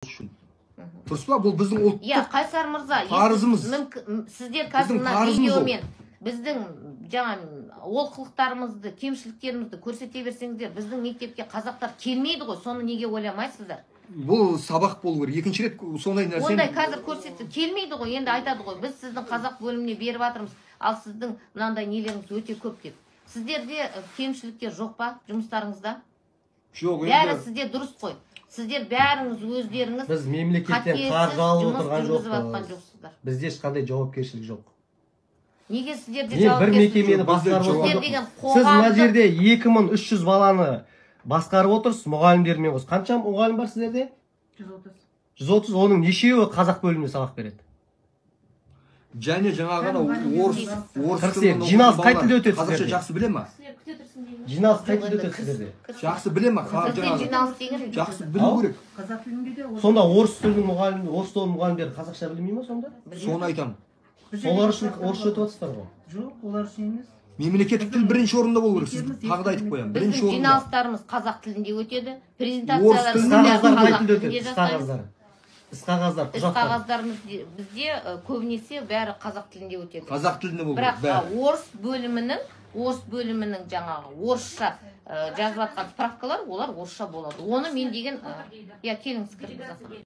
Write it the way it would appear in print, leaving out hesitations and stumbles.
Үшін дұрыс па? Бұл біздің ұлттық Иә, Қайсар мырза, парызымыз. Сіздер қазір Біздің мына парызымыз ол. видеомен біздің жаңа олқылықтарымызды, кемшіліктерімізді көрсете берсеңіздер, біздің мектепке қазақтар келмейді ғой. Соны неге ойламайсыздар? Бұл сабақ болу керек. Екінші рет сондай нәрсені Ондай қазір көрсетсе, келмейді ғой. Енді айтады ғой: «Біз сіздің қазақ бөліміне беріп жатырмыз, ал сіздің мынандай нелеріңіз өте көп», – деп. Сіздерде кемшіліктер жоқ па жұмыстарыңызда? Жоқ. Бәрі Енді сізде дұрыс қой. Сіздер бәріңіз өздеріңіз Біз мемлекеттен қатесіз қаржы алып жұмыс отырған жүргізіп жатқан жоқпыз. жоқсыздар. Бізде ешқандай жауапкершілік жоқ. Неге сіздерде Мен бір жауапкершілік мекемені жоқ? Бізде басқарып жауап- Сіздер отырған деген жоқпыз. Сіз мына қоғамдық жерде 2300 баланы басқарып отырсыз мұғалімдермен қосып. Қанша мұғалім бар сіздерде? 130. 130. Оның нешеуі қазақ бөлімінде сабақ береді? Және жаңағы анау орыс орыс 48. тілін Жиналыс қай балалар тілде өтеді қазақша сіздерде? жақсы біле ма? Кісілер күте тұрсын деймін. Жиналыс қай Жоқ, тілде енді өтеді сіздерде? Жақсы біле ма? Бізде Жаңағы жиналыс деген жақсы білу керек. Қазақ тілінде де орыс- Сонда орыс тілінің мұғалімі, орыс тілінің мұғалімдері қазақша білмей ма сонда? Соны айтамын. Бізде Солар де үшін қазақ орысша бар. өтіп жатсыздар ғой. Жоқ, олар үшін емес. Мемлекеттік тіл бірінші орында болу керек. Сіз Мектебіміз тағы да айтып екі қоямын, Біздің бірінші орында. жиналыстарымыз қазақ тілінде өтеді. Орыс Презентацияларымыз Іс тілінде бәрі қағаздар қай қазақ тілде тілінде өтеді? Іс жасаймыз. қағаздар, іс қағаздар, Іс құжаттар. қағаздарымыз бізде көбінесе бәрі қазақ тілінде өтеді. Қазақ тілінде болу Бірақ керек бәрі. орыс бөлімінің жаңағы орысша жазып жатқан справкалар, олар орысша болады. Оны мен деген иә, келіңіз, кіріңіз.